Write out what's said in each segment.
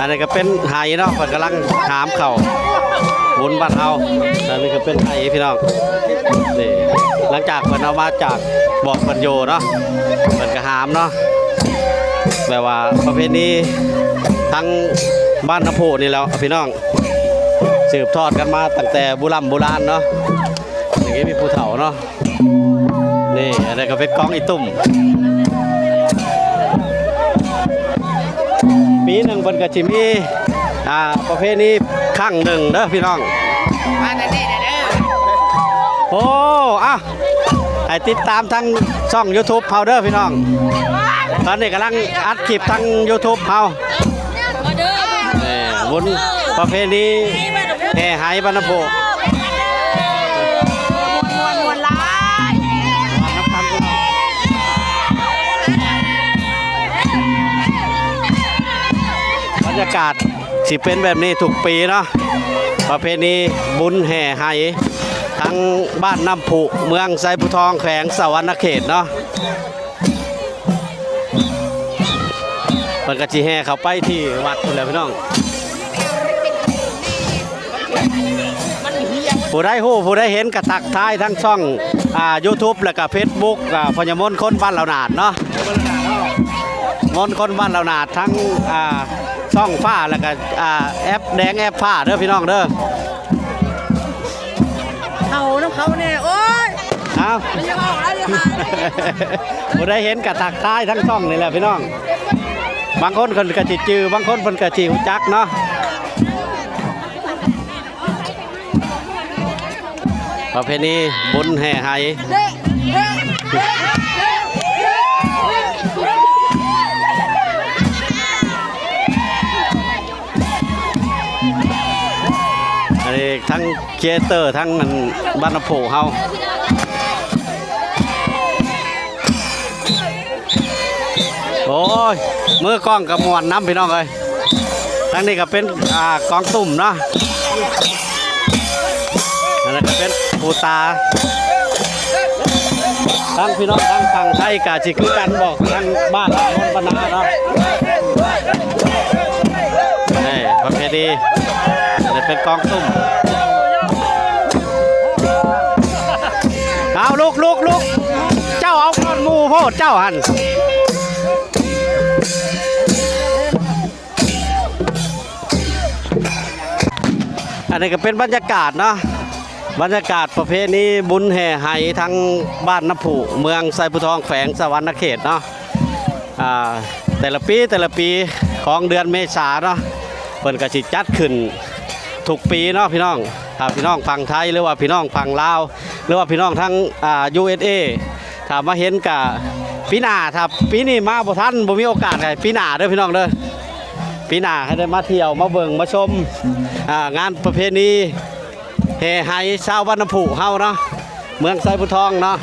ອັນນີ້ກໍເປັນໄຫເນາະ ເພິ່ນກຳລັງຫາມເຂົ້າບຸນບ້ານເຮົາ. ອັນນີ້ກໍເປັນໄຫພີ່ນ້ອງ ນີ້ ຫຼັງຈາກເພິ່ນເອົາມາຈາກບ່ອນເພິ່ນຢູ່ເນາະ ເພິ່ນກໍຫາມເນາະ ແບບວ່າປະເພນີທາງບ້ານນ້ຳພຸນີ້ແຫຼະພີ່ນ້ອງ ສືບທອດກັນມາຕັ້ງແຕ່ບູຮຳບູຮານເນາະ. ນີ້ມີຜູ້ເຖົ້າເນາະ ນີ້ ອັນນີ້ກໍເປັນກອງອີຕຸ່ມ. ປີໜຶ່ງເພິ່ນກໍຊິມີ ອ່າ ປະເພນີຄັ້ງໜຶ່ງເດີພີ່ນ້ອງ. ໂອ້ ອ່ະ ໃຫ້ຕິດຕາມທາງຊ່ອງຢູທູບເຮົາເດີພີ່ນ້ອງ. ຕອນນີ້ກຳລັງອັດຄລິບທາງຢູທູບເຮົາ. ເອີ ບຸນປະເພນີແຫ່ໄຫບ້ານນ້ຳພຸ ມ່ວນໆໆຫຼາຍ. ບັນຍາກາດຊິເປັນແບບນີ້ທຸກປີເນາະ ປະເພນີບຸນແຫ່ໄຫ ທາງບ້ານນ້ຳພຸ ເມືອງໄຊພູທອງ ແຂວງສະຫວັນນະເຂດເນາະ. ເພິ່ນກໍຊິແຫ່ເຂົ້າໄປທີ່ວັດພຸ້ນແຫຼະພີ່ນ້ອງ. ຜູ້ໃດຮູ້ຜູ້ໃດເຫັນກໍທັກທາຍທາງຊ່ອງ ອ່າ ຢູທູບ ແລ້ວກໍເຟສບຸກ ອ່າ ພະຍາມົນຄົນບ້ານເຫຼົ່າໜາດເນາະ ມົນຄົນບ້ານເຫຼົ່າໜາດ ທັງ ອ່າ ຊ່ອງຟ້າ ແລ້ວກໍ ອ່າ ແອັບແດງແອັບຟ້າເດີພີ່ນ້ອງເດີ. ເຂົານຳເຂົາແດ່ ໂອ້ຍ ເອົາ ມັນຍັງອອກແລ້ວຢູ່ຫາ ຜູ້ໃດເຫັນກໍທັກທາຍທາງຊ່ອງນີ້ແຫຼະພີ່ນ້ອງ. ບາງຄົນເພິ່ນກໍຊິຈື່ ບາງຄົນເພິ່ນກໍຊິຮູ້ຈັກເນາະ. ປະເພນີບຸນແຫ່ໄຫ ອັນນີ້ທັງຄຣີເອເຕີ ທັງອັນບ້ານນ້ຳພຸເຮົາ. ໂອ້ຍ ມືກ້ອງກໍມ່ວນນຳພີ່ນ້ອງເອີຍ. ທາງນີ້ກໍເປັນ ອ່າ ກອງຕຸ້ມເນາະ ອັນນັ້ນກໍເປັນປູຕາ. ທາງພີ່ນ້ອງທາງຝັ່ງໄທກໍຊິຄືກັນບໍ ທາງບ້ານ ບ້ານນາເນາະ. ນີ້ປະເພນີ ອັນນີ້ເປັນກອງຕຸ້ມ. ເອົາ ລຸກ ລຸກ ລຸກ ເຈົ້າເອົາກ່ອນໝູ່ໂພດເຈົ້າຫັ້ນ. ອັນນີ້ກໍເປັນບັນຍາກາດເນາະ ບັນຍາກາດປະເພນີບຸນແຫ່ໄຫ ທາງບ້ານນ້ຳພຸ ເມືອງໄຊພູທອງ ແຂວງສະຫວັນນະເຂດເນາະ. ອ່າ ແຕ່ລະປີ ແຕ່ລະປີຂອງເດືອນເມສາເນາະ ເພິ່ນກໍຊິຈັດຂຶ້ນທຸກປີເນາະພີ່ນ້ອງ. ຖ້າພີ່ນ້ອງຝັ່ງໄທ ຫຼືວ່າພີ່ນ້ອງຝັ່ງລາວ ຫຼືວ່າພີ່ນ້ອງທາງ ອ່າ ຢູເອສເອ ຖ້າມາເຫັນກະປີໜ້າ ຖ້າປີນີ້ມາບໍ່ທັນ ບໍ່ມີໂອກາດ ໃຫ້ປີໜ້າເດີພີ່ນ້ອງເດີ. ປີໜ້າໃຫ້ໄດ້ມາທ່ຽວ ມາເບິ່ງ ມາຊົມ ອ່າ ງານປະເພນີແຫ່ໄຫຊາວບ້ານນ້ຳພຸເຮົາເນາະ ເມືອງໄຊພູທອງເນາະ.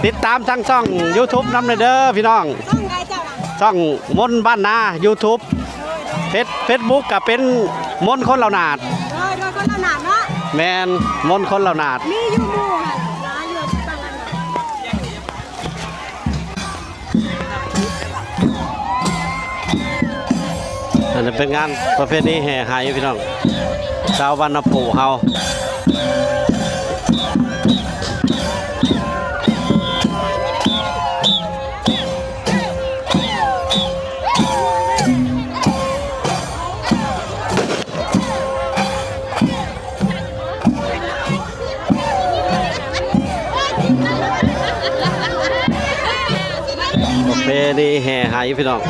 ຕິດຕາມທາງຊ່ອງຢູທູບນຳແດ່ເດີພີ່ນ້ອງ ຊ່ອງໃດເຈົ້າ? ຊ່ອງມົນບ້ານນາ ຢູທູບ ເຟສ ເຟສບຸກກໍເປັນມົນຄົນເຫຼົ່າໜາດ. ໂດຍ ໂດຍ ຄົນເຫຼົ່າໜາດເນາະ. ແມ່ນ ມົນຄົນເຫຼົ່າໜາດ. ມີຢູ່ໝູ່ຫັ້ນ ຫຼາຍຢູ່ຕ່າງອັນ. ອັນນັ້ນເປັນງານປະເພນີແຫ່ໄຫພີ່ນ້ອງ ຊາວບ້ານນ້ຳພຸເຮົາ. ປະເພນີແຫ່ໄຫພີ່ນ້ອງ.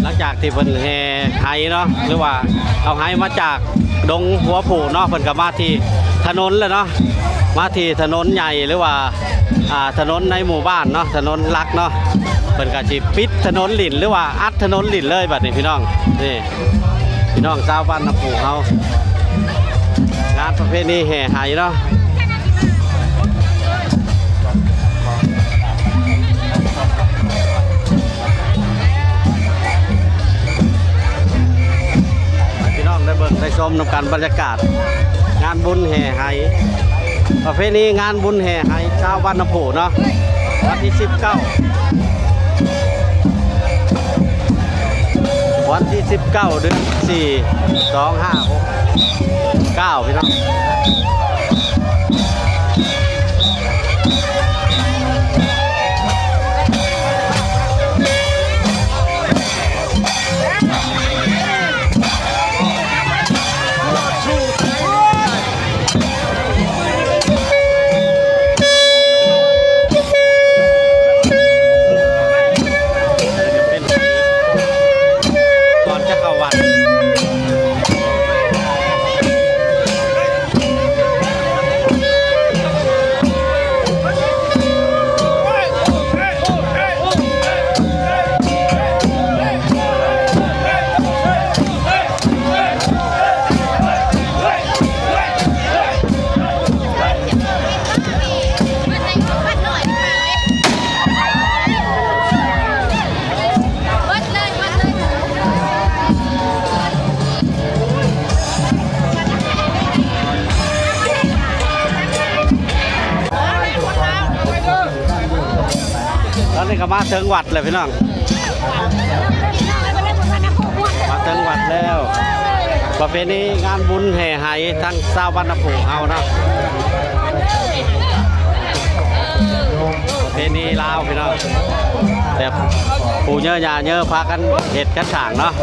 ຫຼັງຈາກທີ່ເພິ່ນແຫ່ໄຫ ໄຮເນາະ ຫຼືວ່າເອົາໄຮມາຈາກດົງຫົວຜູ້ເນາະ ເພິ່ນກໍມາທີ່ຖະໜົນແຫຼະເນາະ ມາທີ່ຖະໜົນໃຫຍ່ ຫຼືວ່າ ອ່າ ຖະໜົນໃນໝູ່ບ້ານເນາະ ຖະໜົນຫຼັກເນາະ ເພິ່ນກໍຊິປິດຖະໜົນຫຼິ້ນ ຫຼືວ່າອັດຖະໜົນຫຼິ້ນເລີຍບັດນີ້ພີ່ນ້ອງ. ນີ້ ພີ່ນ້ອງຊາວບ້ານນ້ຳໂຂງເຮົາ ງານປະເພນີແຫ່ໄຫເນາະ ໃຫ້ພີ່ນ້ອງໄດ້ເບິ່ງໄດ້ຊົມນຳກັນ ບັນຍາກາດງານບຸນແຫ່ໄຫ ປະເພນີງານບຸນແຫ່ໄຫຊາວບ້ານນ້ຳໂຂງເນາະ ວັນທີສິບເກົ້າ ວັນທີສິບເກົ້າ ເດືອນສີ່ ສອງຫ້າຫົກເກົ້າ ພີ່ນ້ອງ. ກ່ອນຈະເຂົ້າວັດ. ຕອນນີ້ກໍມາເຖິງວັດແລ້ວພີ່ນ້ອງ ມາເຖິງວັດແລ້ວ ປະເພນີງານບຸນແຫ່ໄຫທາງຊາວບ້ານນ້ຳໂຂງເຮົາເນາະ ປະເພນີລາວພີ່ນ້ອງ ແບບປູ່ເຍີຍ່າເຍີພາກັນເຮັດກັນສ້າງເນາະ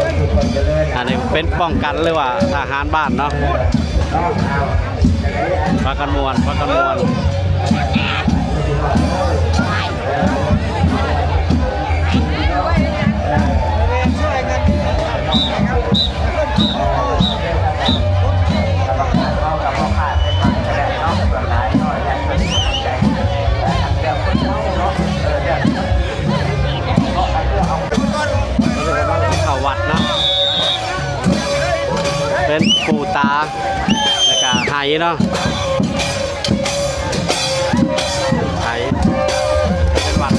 ອັນນີ້ເປັນປ້ອງກັນ ຫຼືວ່າທະຫານບ້ານເນາະ ພາກັນມ່ວນ ພາກັນມ່ວນ. ເຂົ້າວັດເນາະ ເປັນປູ່ຕາ ແລ້ວກະໄຫເນາະ ໄຫ ເປັນວັດ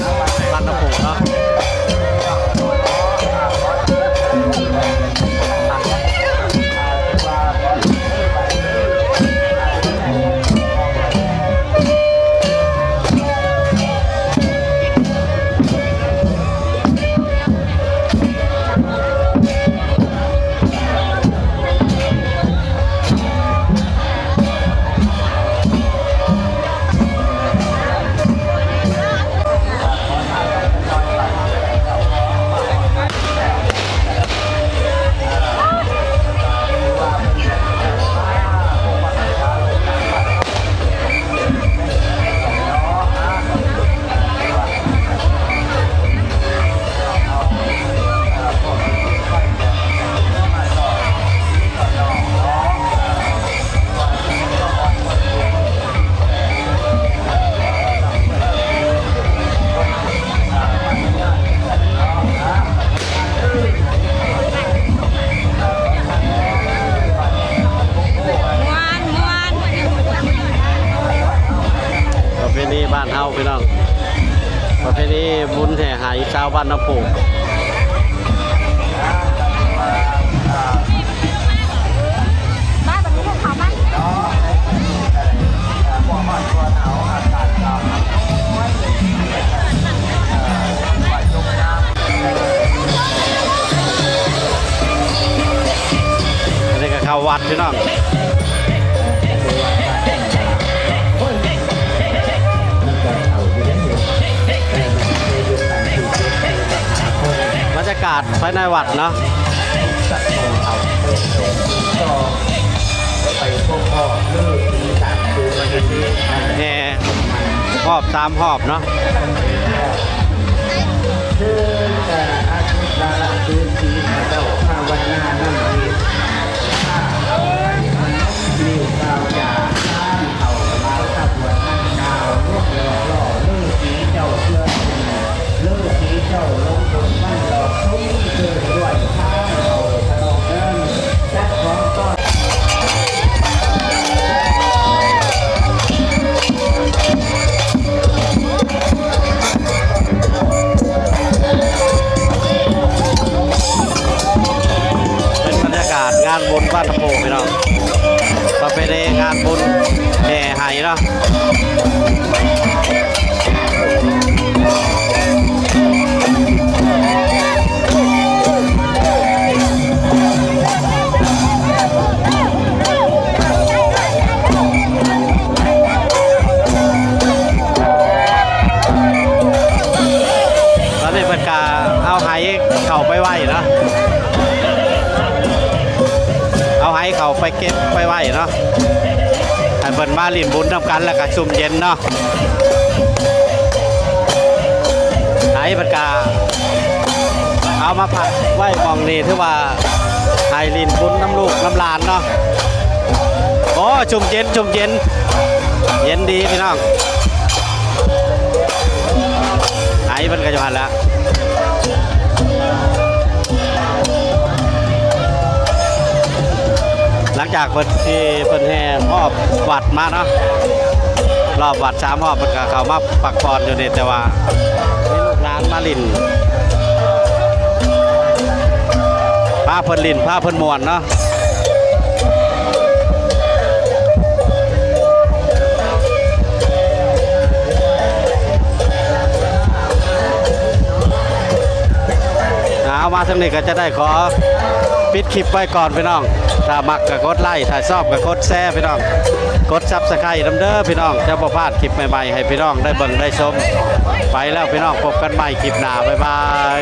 ວັດນ້ຳໂຂງເນາະ. ປະເພນີບ້ານເຮົາພີ່ນ້ອງ ປະເພນີບຸນແຫ່ໄຫຊາວບ້ານນ້ຳໂຂງ. ອັນນີ້ກໍເຂົ້າວັດພີ່ນ້ອງ ບັນຍາກາດພາຍໃນວັດເນາະ. ແຫ່ຮອບສາມຮອບເນາະ. ຄືການອະທິຖານ ຖືສີນ ເຈົ້າພາວະນານຳ ອັນນີ້ເພິ່ນກະເອົາໄຫເຂົ້າໄປໄວ້ເນາະ ເອົາໄຫເຂົ້າໄປເກັບໄປໄວ້ເນາະ ໃຫ້ເພິ່ນມາຫຼິ້ນບຸນນຳກັນ ແລ້ວກະຊຸ່ມເຢັນເນາະ. ໄຫເພິ່ນກະເອົາມາພັກໄວ້ໝ່ອງນີ້ ຖືວ່າໄຫຫຼິ້ນບຸນນຳລູກນຳຫຼານເນາະ. ໂອ້ ຊຸ່ມເຢັນ ຊຸ່ມເຢັນ ເຢັນດີພີ່ນ້ອງ. ໄຫເພິ່ນກະຢູ່ຫັ້ນແຫຼະ ຫຼັງຈາກເພິ່ນທີ່ເພິ່ນແຫ່ຮອບວັດມາເນາະ ຮອບວັດສາມຮອບ ເພິ່ນກະເຂົ້າມາພັກຜ່ອນຢູ່ນີ້ ແຕ່ວ່າມີລູກຫຼານມາຫຼິ້ນ ພາເພິ່ນຫຼິ້ນ ພາເພິ່ນມ່ວນເນາະ. ເອົາ ມາທາງນີ້ກະຈະໄດ້ຂໍປິດຄລິບໄວ້ກ່ອນພີ່ນ້ອງ. ຖ້າມັກກະກົດໄລ້ ຖ້າຊອບກະກົດແຊພີ່ນ້ອງ ກົດຊັບສະໄຄຣບ໌ນຳເດີພີ່ນ້ອງ ຈະບໍ່ພາດຄລິບໃໝ່ໆໃຫ້ພີ່ນ້ອງໄດ້ເບິ່ງໄດ້ຊົມ. ໄປແລ້ວພີ່ນ້ອງ ພົບກັນໃໝ່ຄລິບໜ້າ ບາຍບາຍ.